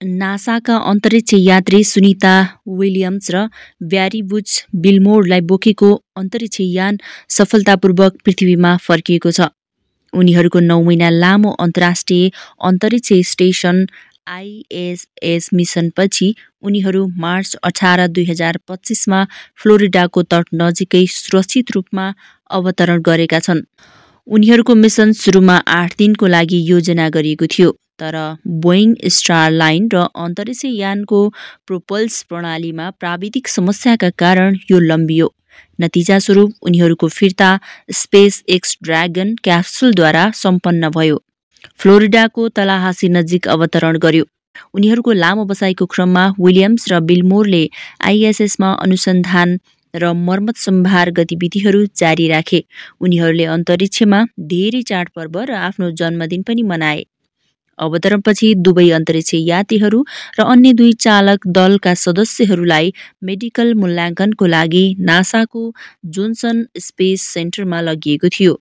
नासाका अन्तरिक्ष यात्री सुनिता विलियम्स र ब्यारी बुच बिलमोरलाई बोकेको अन्तरिक्ष यान सफलतापूर्वक पृथ्वीमा फर्किएको छ। उनीहरूको 9 महिना लामो अन्तर्राष्ट्रिय अन्तरिक्ष स्टेसन ISS मिसनपछि उनीहरू मार्च 18, 2025मा फ्लोरिडाको तट नजिकै सुरक्षित रूपमा अवतरण गरेका छन्। उनीहरूको मिसन सुरुमा 8 दिनको लागि योजना गरिएको थियो, तर बोइङ स्टारलाइन र अन्तरिक्ष यानको प्रोपल्स प्रणालीमा प्राविधिक समस्याका कारण यो लम्बियो। नतिजास्वरूप उनीहरूको फिर्ता स्पेस एक्स ड्र्यागन क्याप्सुलद्वारा सम्पन्न भयो, फ्लोरिडाको तलाहासी नजिक अवतरण गर्यो। उनीहरूको लामो बसाइको क्रममा विलियम्स र बिलमोरले ISSमा अनुसन्धान र मर्मत सम्भार गतिविधिहरू जारी राखे। उनीहरूले अन्तरिक्षमा धेरै चाडपर्व र आफ्नो जन्मदिन पनि मनाए। अवतरणपछि दुवै अन्तरिक्ष यात्रीहरू र अन्य 2 चालक दलका सदस्यहरूलाई मेडिकल मूल्याङ्कनको लागि नासाको जोन्सन स्पेस सेन्टरमा लगिएको थियो।